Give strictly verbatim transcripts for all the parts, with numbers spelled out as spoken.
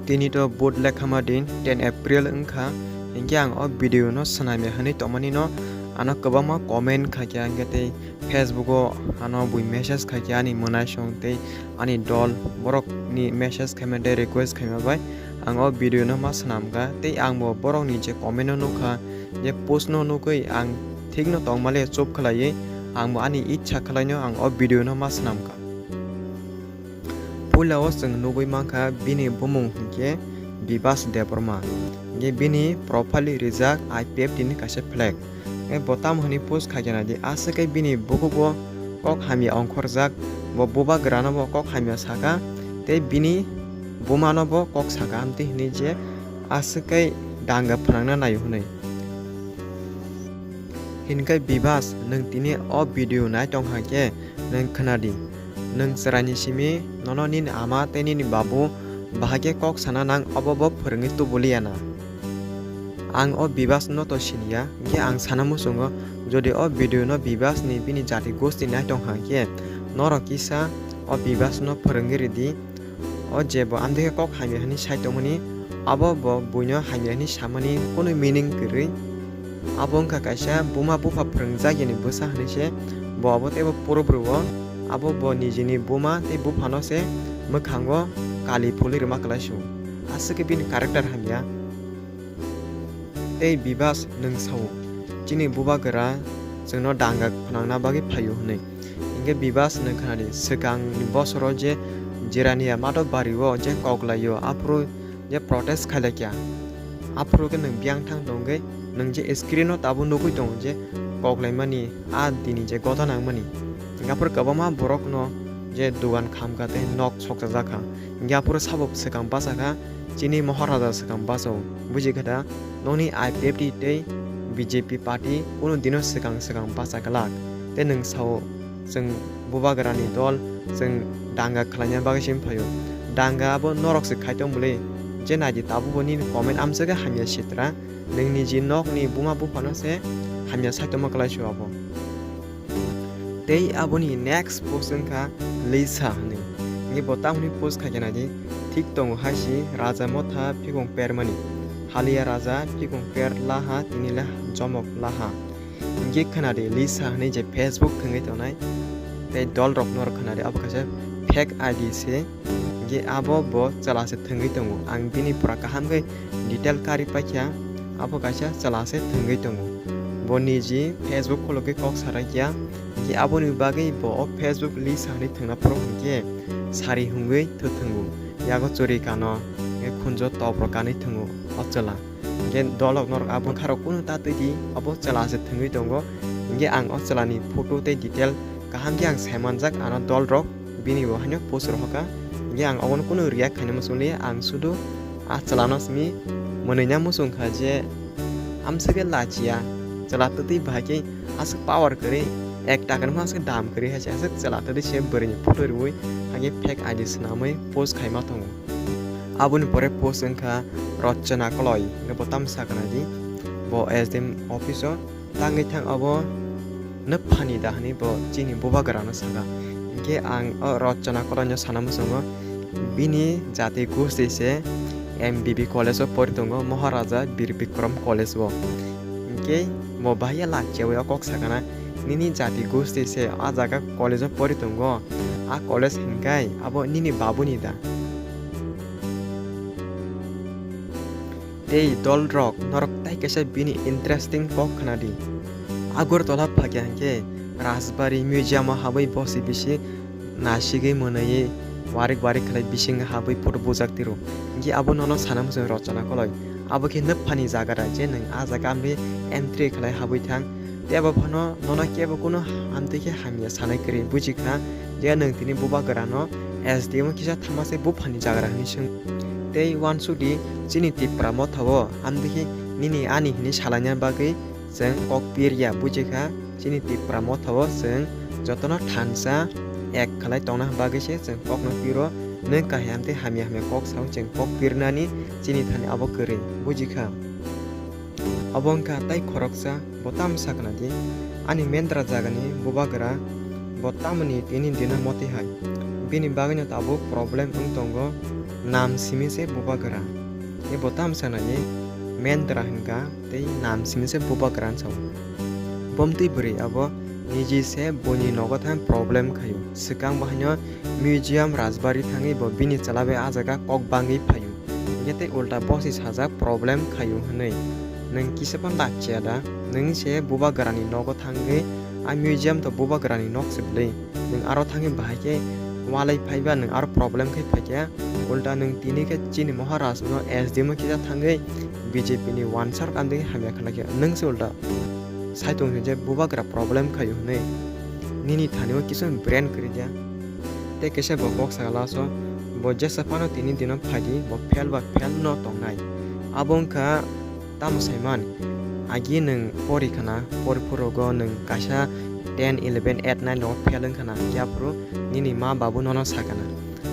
Tini to vote lekhama din, ten April wngkha, hinkhe ang o video no swnamya hwnwi tongmani no ano kwbangma comment khaikha, hinkhe tei Facebook o ano bui message khaikha ani mwnaisong tei ani dol borok ni message khaima tei request khaima bai ang o video no ma swnamkha, tei ang bo borok ni je comment no nukha, je post no nukwi ang thik no tongmale chup khlaiwi ang bo ani ichha khlaino ang o video no ma swnamkha. Puila o chwng nugwi mankha bini bumung hinkhe Bibas Debbarma. Hinkhe bini profile rijak I P F T ni kaisa flag. Hinkhe bo tamo hwnwi post khaikhe naidi, aswk khe bini bukugo kok hamya ongkhorjak, bo bubagrano bo kok hamya saka, tei bini bumano bo kok saka, amtwi hwnwi je aswk khe danga phwnangna naio hwnwi. Hinkhe Bibas, nwng tini o video nai tong kha khe, nwng khna di. Nwng chwraini simi nono nini ama tei nini babu bahai khe kok sana nang, obo bo phwrwngwi tubu liya na. Ang o Bibas no to siniya, hinkhe ang sana muchungo, jodi o video no Bibas ni bini jati gosti nai tong kha khe, norok kisa o Bibas no phwrwngwi ridi. O je bo amtwi khe kok hamya hwnwi sai tongmani, abo bo buino hamya hwnwi samani kunu meaning kwrwi. Abo wngkha kaisa buma bupha phwrwngjakya ni bwsa hwnwi se bo abo teibo puro bwrwi o. Abo bo nijini buma tei buphano se mwkhango kali phulwi rwma kwlaisu. Aswk khe bini character hamya. Tei Bibas nwng sao, chini bubagra chwngno danga phwnangna bagwi phaio hwnwi. Hinkhe Bibas nwng khna di, swkangni bosoro je Jirania Madhobari o je koklaio, aphuru je protest khailaikha, aphuru khe nwng biyang thang tongwi nwng je screen o tabuk nugwi tongo je koklaimani a dini je gotha nangmani. Hinkhe aphuru kwbangma borokno je dogan khamkha tei nok sokchajak kha. Hinkhe aphuru sabo swkang bachakha, chini Moharaja swkang bachao. Bujikha da, nokni I P F T tei B J P party kunu dino swkang swkang bacha glak. Tei nwng sao, chwng bubagrani dol, chwng danga khlaina bagwi se phaio. Danga abo norok se khai tong bwle. Je naidi tabukbo nini comment amswk khe hamya sitra. Nwng niji nokni buma buphano se hamya sai tongma kwlaisu abo. Tei aboni next post wngkha Lisa hwnwi. Hinkhe bo tamoni post khaikhe naidi, thik tongo hai si Raja Motha phikung permani. Haliya Raja phikung per laha, tini le jomok laha. Hinkhe khna di, Lisa hwnwi je Facebook thwngwi tongnai tei dolrok norok khna di, abo kaisa fake I D se. Hinkhe abo bo chwla se thwngwi tongo. Ang bini pura kaham khe detail kari paikha, abo kaisa chwla se thwngwi tongo. Bo niji Facebook khologwi kok sarai kya, hinkhe aboni bagwi bo o Facebook Lisa hwnwi thwngna phuru hinkhe sari hungwi thwthwngo. Yago churi kano, hinkhe khunjo topro kanwi thwngo o chwla. Hinkhe dolok norok abo kharok kunu ta twi di, abo chwla se thwngwi tongo. Hinkhe ang o chwlani photo tei detail kaham khe ang sai manjak, ano dolrok bini bo haino post rohorkha. Hinkhe ang obono kunu react khaina muchung liya, ang sudu a chwlano simi mwnwina muchung kha je amswk khe lachiya, chwla twtwi bahai khe aswk power kwrwi, ek takani phano aswk dam kwrwi hai se aswk chwla twtwi se bwrwini photo riui, hakhe fake I D swnamwi post khaima tongo. Aboni pore post wngkha Rochona Koloi, hinkhe bo tamo sakha naidi, bo S D M office o tangwi thang abo nwphani da hwnwi bo chini bubagrano saka. Hinkhe ang o Rochona Koloino sana muchungo, bini jati gosti se M B B college o pori tongo, Maharaja Bir Bikram college o. Hinkhe bo bahai ya lachiyawi o kok sakana, nini jati gosti se a jaga college o pori tongo, a college hinkhai abo nini babuni da? Tei dolrok, norok tai kaisa bini interesting kok khna di. Agartala phakya hinkhe Rajbari Museum o habwi bosi bisi nasigwi mwnwi warik warik khlai bising habwi photo bujak tiro. Hinkhe abo nono sana muchung Rochona Koloi. Abo khe nwphani jaga da je nwng a jaga amri entry khlai habwi thang. Tei abo phano nono kebo kunu amtwi khe hamya sanai kwrwi bujikha, je nwng tini bubagrano S D M o kisa thama se buphani jagra hwnwi swng. Tei uansukdi, chini Tipra Motha o amtwi khe nini ani hwnwi salaina bagwi chwng kok pirya bujikha, chini Tipra Motha o chwng jotono thansa ek khlai tongna bagwi se chwng kokno piro, nwng kaham tei hamya hamya kok sao chwng kok pirnani chini thani abo kwrwi bujikha. Obo wngkha tai khoroksa, bo tamo sakna di, ani mendra jagani bubagra, bo tamoni tini dino moti hai. Bini bagwino tabuk problem wng tongo, Nam simi se bubagra. Ebo tamsa nai mentra hwnka tei nam simi se bubagra hwn sao. Bomtwi bwrwi abo niji se buini nogo thang problem khaio. Swkang bo haino museum Rajbari thangwi bo bini chwla bai ah jaga kok bangwi phaio. Hwnkhe tei ulta bosi sajak problem khaio hwnwi. Nwng kisa phano lachia da? Nwng se bubagrani nogo thangwi a museum to bubagrani nok se bwlwi. Nwng aro thangwi bahai khe walai phaiba nwng aro problem khai phaikha. Ulta nwng tini khe chini Maharaj no S D M o kisa thangwi B J P ni wansar amtwi hamya khlai khe nwng se ulta sai tong je bubagra problem khaio hwnwi. Nini thani o kisa brain kwrwi dia. Tei kisa bo kok saka laso bo jesa phano tini dino phaidi bo fail ba fail no tongnai. Abo wngkha tamo saiman, agi nwng pori khana, pori phurugo nwng kaisa ten, eleven, eight, nine rogo fail wng khana, yaphuru nini ma babu nono sakana,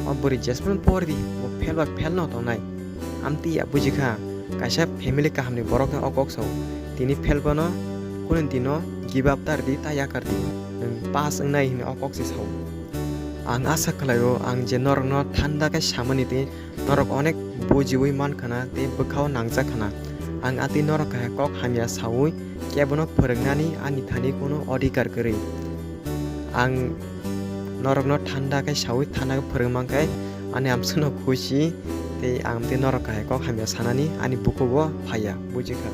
o bwrwi jesmano pordi, bo fail ba fail no tongnai. Amtwi ya bujikha, kaisa family kahamni borok no o kok sao, tini fail bano kunu dino give up ta rwdi, ta yakar di, nwng pass wngnai hwnwi o kok se sao. Ang asa khlaio, ang je norokno thanda khe samani twi norok onek bujiwi man khana tei bwkhao nangjak khana. Ang atwi norok hai kok hamya saui kebono phwrwngnani ani thani kunu odhikar kwrwi. Ang norokno thanda khe saui thanda khe phwrwng mankhe ani amsukno khusi tei ang tei norok hai kok hamya sanani ani bukugo phaiya, bujikha.